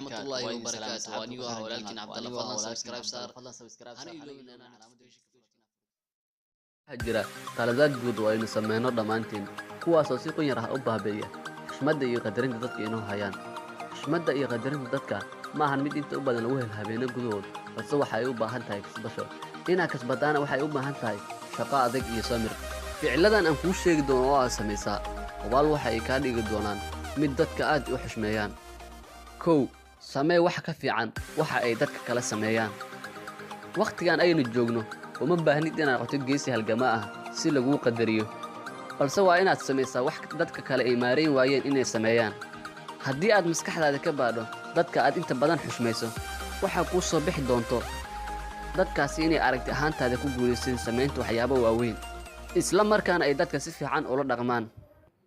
Waraxmatullaahi wabarakaatu. Anigoo ah walaalkiin Cabdalla, fadlan subscribe saar, hana iloobin inaad calaamada. Waxaa jira qaladaad guud oo aynu sameyno dhammaanteen, kuwaasoo si qunyar ah u baabi'iya xushmadda iyo qadarinta dadka inoo hayaan. Xushmadda iyo qadarinta dadka ma ahan mid inta u badan lagu helo habeenno gudahood, balse waxa ay u baahan tahay kasbasho. Inaad kasbataana waxay u baahan tahay shaqo adag iyo samir. Ficiladan aan kuu sheegi doono oo aad samaysaa, hubaal waxa ay kaa dhigi doonaan mid dadka aad u xushmeeyaan. 1, samee wax ka fiican waxa ay dadka kala sameeyaan. Wakhtigan aynu joogno, uma baahnid inaad noqotid geesi halgama ah si laguu qadariyo, balse waa inaad samaysaa wax dadka kale ay maarayn waayeen inay sameeyaan. Haddii aad maskaxdaada ka baadho dadka aad inta badan xushmayso, waxaa kuu soo bixi doonto dadkaasi inay aragti ahaantaada ku guulaysteen samaynta waxyaabo waaweyn, isla markaana ay dadka si fiican ula dhaqmaan.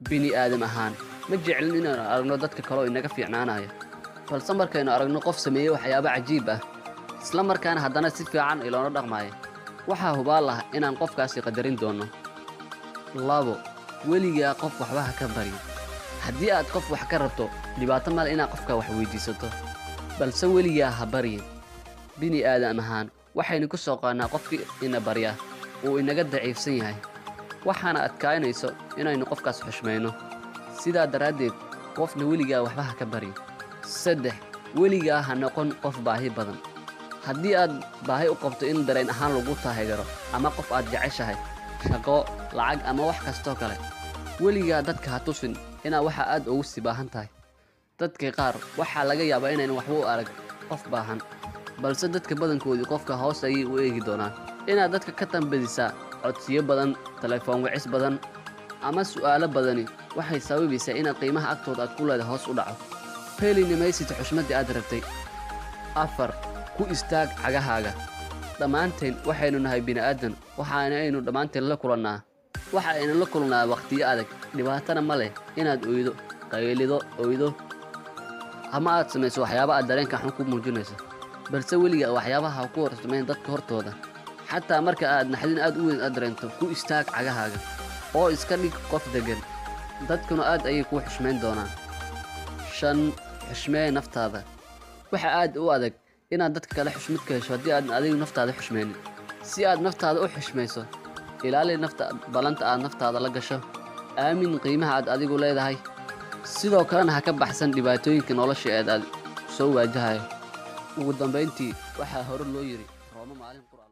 Bini aadam ahaan ma jeclin inaanu aragno dadka kaleo inaga fiicnaanaya, balse markaynu aragno qof sameeyey waxyaabo cajiib ah, isla markaana haddana si fiican iloola dhaqmaya, waxaa hubaal ah inaan qofkaasi qadarin doono. 2, weligaa qof waxba ha ka baryin. Haddii aad qof wax ka rabto, dhibaato male inaad qofka wax weydiisato, balse weligaa ha baryin. Bini aadam ahaan waxaynu ku soo qaannaa qofkii ina barya uu inaga daciifsan yahay, waxaana adkaynayso inaynu qofkaas xushmayno. Sidaa daraaddeed, qofna weligaa waxba ha ka baryin. 3, weligaa ha noqon qof baahi badan. Haddii aad baahi u qabto in dareen ahaan lagu taageero ama qof aad jeceshahay, shaqo, lacag ama wax kastoo kale, weligaa dadka ha tusin inaad waxa aad ugu sii baahan tahay. Dadka qaar waxaa laga yaabaa inaynan waxba u arag qof baahan, balse dadka badankoodii qofka hoos ayay u eegi doonaan. Inaad dadka ka tambadisaa codsiyo badan, telefoon wicis badan ama su'aalo badani waxay sababaysaa inaad qiimaha agtooda aad ku leedahay hoos u dhaco, helina maysid xushmaddii aad rabtay. 4, ku istaag cagahaaga. Dhammaanteen waxaynu nahay bini'aadan, waxaana aynu dhammaanteen la kulannaa, waxa aynu la kulnaa wakhtiyo adag. Dhibaatana ma leh inaad oydo, qaylido, oydo ama aad samayso waxyaaba aad dareenka xun ku muujinayso, balse weliga waxyaabaha ha ku hor samayn dadka hortooda. Xataa marka aad naxdin aad u weyn aad dareento, ku istaag cagahaaga oo iska dhig qof deggan, dadkuna aad ayay kuu xushmayn doonaan. 5, xushmee naftaada. Waxa aad u adag inaad dadka kale xushmad ka hesho haddii aadan adigu naftaada xushmaynin. Si aad naftaada u xushmayso, ilaali nafta, ballanta aad naftaada la gasho, aamin qiimaha aad adigu leedahay, sidoo kalena ha ka baxsan dhibaatooyinka nolosha eed aad soo waajahayo. Ugu dambayntii, waxaa hore loo yidhi Rooma maalin qura.